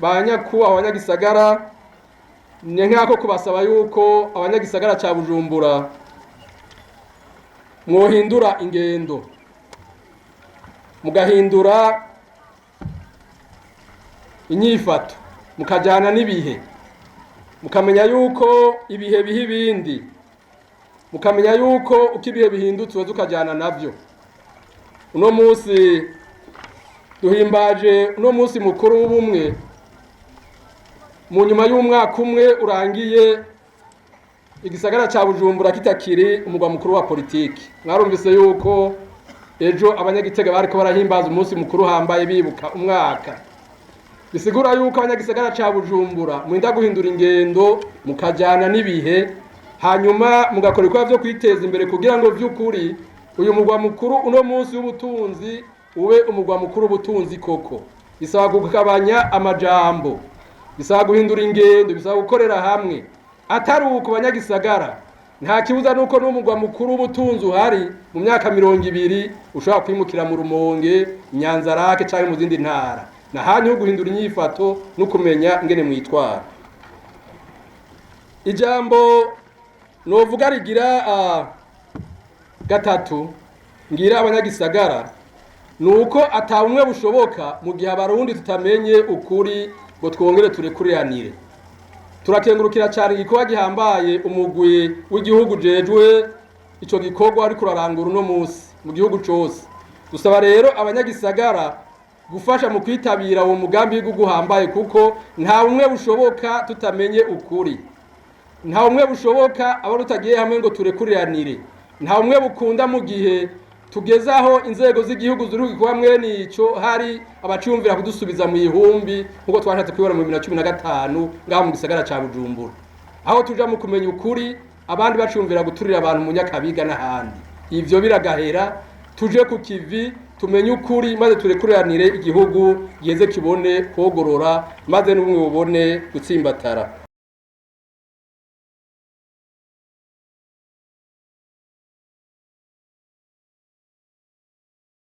Ba nyakubahwa abanyagisagara, ni nk'ako kubasaba yuko abanyagisagara ca Bujumbura mwohindura ingendo, mugahindura inyifato, mukajyana n'ibihe, mukamenya yuko ibihe biha ibindi, mukamenya yuko uko ibihe bihindutse uza ukajyana nabyo. Uno munsi duhimbaje uno munsi mukuru w'ubumwe mu nyuma y'umwaka umwe urangiye igisagara ca Bujumbura kitakiri umugwa mukuru wa politiki. Mwarumvise yuko ejo abanyagitega bariko barahimbaza umunsi mukuru hambaye bibuka umwaka. Bisigura yuko abanyagisagara ca Bujumbura mwenda guhindura ingendo, mukajyana n'ibihe, hanyuma mugakora ibikorwa vyo kwiteza imbere kugira ngo vy'ukuri uyu mugwa mukuru uno munsi w'ubutunzi ube umugwa mukuru w'ubutunzi koko. Bisaba kugabanya amajambo, bisaba guhindura ingendo, bisaba gukorera hamwe. Atari uko, banyagisagara, nta kibuza nuko n'umugwa mukuru w'ubutunzi uhari mu myaka 20 ushobora kwimukira mu Rumonge, Nyanzarake canke mu zindi ntara. Nahanyu ho guhindura inyifato no kumenya ingene mwitwara. Ijambo novuga rigira gatatu ngira abanyagisagara nuko atawumwe bushoboka mu gihe Abarundi tutamenye ukuri ngo twongere turekuriranire. Turakengurukira cyane igikorwa gihambaye umugwi w'igihugu jejwe ico gikorwa ariko urarangura uno munsi mu gihugu cose. Dusaba rero abanyagisagara gufasha mu kwitabira uwo mugambi w'igihugu uhambaye, kuko nta bumwe bushoboka tutamenye ukuri, nta bumwe bushoboka abo tutagiye hamwe ngo turekuriranire, nta bumwe bukunda mu gihe tugeze aho inzego z'igihugu ziri kuba mwene ico hari abaciyumvira kudusubiza mu ihumbi nk'uko twashatse kubibona mu 2015 ngaho mu gisagara ca Bujumbura, aho tuja mu kumenya ukuri abandi baciyumvira guturira abantu mu Nyakabiga n'ahandi. Ivyo biragahera, tuje ku kivi, tumenye ukuri, maze turekuriranire, igihugu giheze kibone kogorora, maze n'ubumwe bubone gutsimbatara.